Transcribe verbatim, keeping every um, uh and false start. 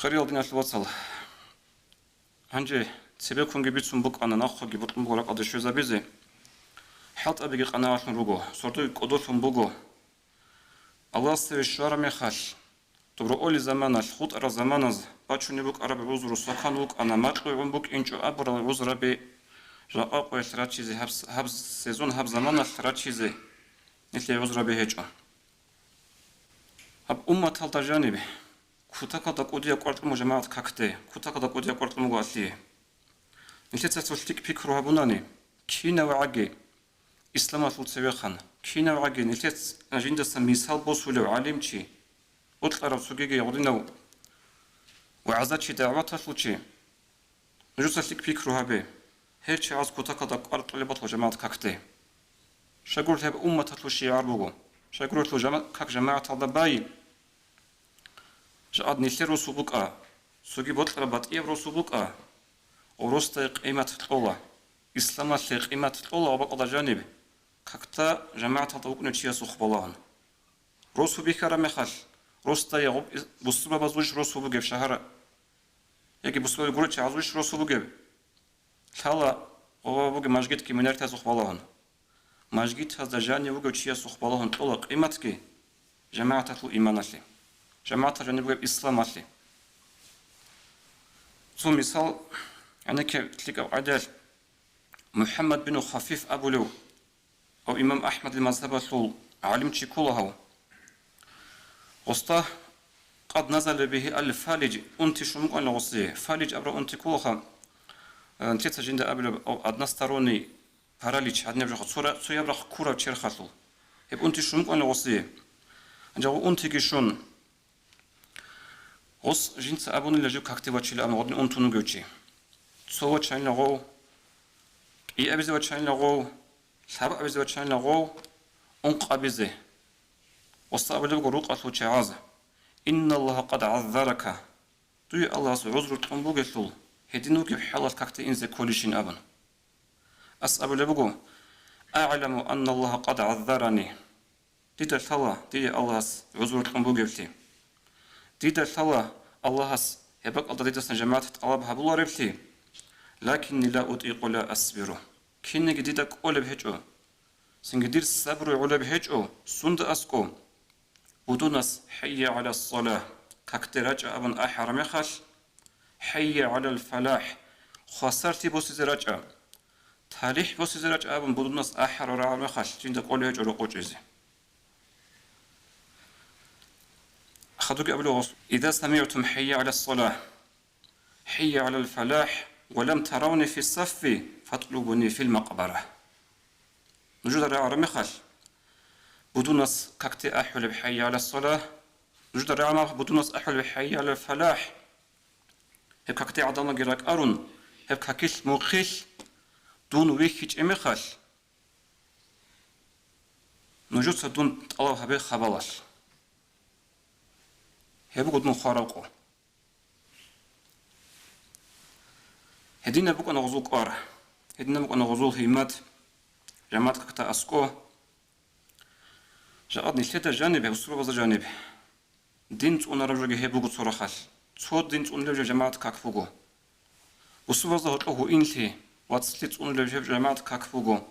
Хириял диналъул вацал, гьанже цебеккунги бицун букӀана, нахъеги бокьун буго ракӀалде щвезабизе. ХӀалтӀабиги къанагӀалъун руго, сордоги кӀодолъун буго. Аллагьас цеве щвараб мехалъ, добровольный заманалъ, хутӀарал заманаз бачунеб букӀараб гӀузру, свакан вукӀана, макьугӀун букӀинчӀо абурал гӀузраби жакъа къоялъ рачизе, гьаб, гьаб сезон, гьаб заманалъ рачизе нилъее гӀузраби гьечӀо. Гьаб умматалда жаниб кутакалда кӀудияб кӀвар кьун буго жамагӀат какде, кутакалда кӀудияб кӀвар кьун буго алъие. Нилъеца цо лъикӀ пикру гьабунани, кинав гӀаги исламалъул цевехъан, кинав гӀаги нилъеца жиндасан мисал босулев гӀалимчи, бокьарав цогиги гьединав вагӀзачи, дагӀваталъул чи, нужеца лъикӀ пикру гьабе, гьел чагӀаз кутакалда кӀвар кьолеб батила жамагӀат какде. Щайгурелъул гьеб умматалъул шигӀар буго, щайгурелъул жама-, как жамагӀаталда бай. Жакъа нилъер росу букӀа, цоги бокьараб батӀияб росу букӀа, гъоб росдае къимат кьола, исламалъе къимат кьола гъоб бакӀалда жаниб, какда жамагӀаталда вукӀунев чиясухъ балагьун. Росу бихьараб мехалъ, росдае гъоб ис-, бусурбабазулищ росу бугеб шагьар, яги бусурбаби гурел чагӀазулищ росу бугеб? Лъала, гъоб бугеб мажгитги минаретазухъ балагьун. Мажгитазда жанив вугев чиясухъ балагьун кьола къиматги жамагӀаталъул иманалъе, жамагӀаталъ жаниб бугеб исламалъе. Цо мисал, гӀенекке лъикӀаб къагӀидаялъ, МухӀаммад бину Хафиф абулев, гьав имам АхӀмадил мазгьабалъул гӀалимчи ккола гьав. Гъосда къад назала бигьи ал-фалиж, унти щун букӀана гъосие. Фалиж абураб унти кколаха, э, нилъеца жинда абулеб, гьав односторонний паралич гьадинаб жоха, цо ра-, цояб рахъ ккураб черхалъул. Гьеб унти щун букӀана гъосие. Гьанже гъов унтиги щун, гъос жинца абунила жив какде вачила абун гъодин унтун вугев чи. Цо вачанила гъов, кӀиабизе вачанила гъов, лъабабизе вачанила гъов, ункъабизе. Гъосда абулеб буго рукъалъул чагӀаз: «Инналлагьа къад гӀаззарака», дуе Аллагьас гӀузру кьун бугелъул, гьедин вугеб хӀалалъ какде инзе кколищин абун. Ас абулеб буго: «АгӀламу анналлагьа къад гӀаззарани». Дида лъала дие Аллагьас гӀузру кьун бугевлъи. Дида лъала Аллагьас гьеб бакӀалда дидасан жамагӀат тӀалаб гьабуларевлъи. Лакинни ла утӀикъу ла асбиру. Кинниги дида кӀолеб гьечӀо. Цинги дир сабру гӀолеб гьечӀо, сунда аскӀо. Будунас «ХӀайя гӀалас-салагь», какде рачӀа абун ахӀараб мехалъ, «ХӀайя гӀалал-фалахӀ», хвасарлъи босизе рачӀа, талихӀ босизе рачӀа абун будунас ахӀараб рагӀараб мехалъ, жинда кӀолеб гьечӀо рокъов чӀезе. Хадуги абулеб гъос: «Иза самигӀтум хӀайя гӀалас-салагь, хӀайя гӀалал-фалахӀ ва лам таравни фи-с-саффи, фатлубуни фил-макъбара». Нужеда рагӀараб мехалъ, будунас какде ахӀулеб «ХӀайя гӀалас-салагь», нужеда рагӀараб мехалъ, будунас ахӀулеб «ХӀайя гӀалал-фалахӀ», гьеб какде гӀадамалги ракӀарун, гьеб какилъ мухъилъ дун вихьичӀеб мехалъ, нужеца дун тӀалаб гьабе хабалалъ. Гьеб буго дун хвараб къо. Гьединаб букӀана гъозул кӀвар, гьединаб букӀана гъозул гьиммат, жамагӀат какда аскӀо. Жакъа нилъеда жаниб, бусурбабазда жаниб, дин цӀунараб жоги гьеб буго цо рахъалъ. Цо дин цӀунулеб жо жамагӀат как буго. Бусурбабазда гьоркьов гьуинлъи, вацлъи цӀунулеб жо жамагӀат как буго.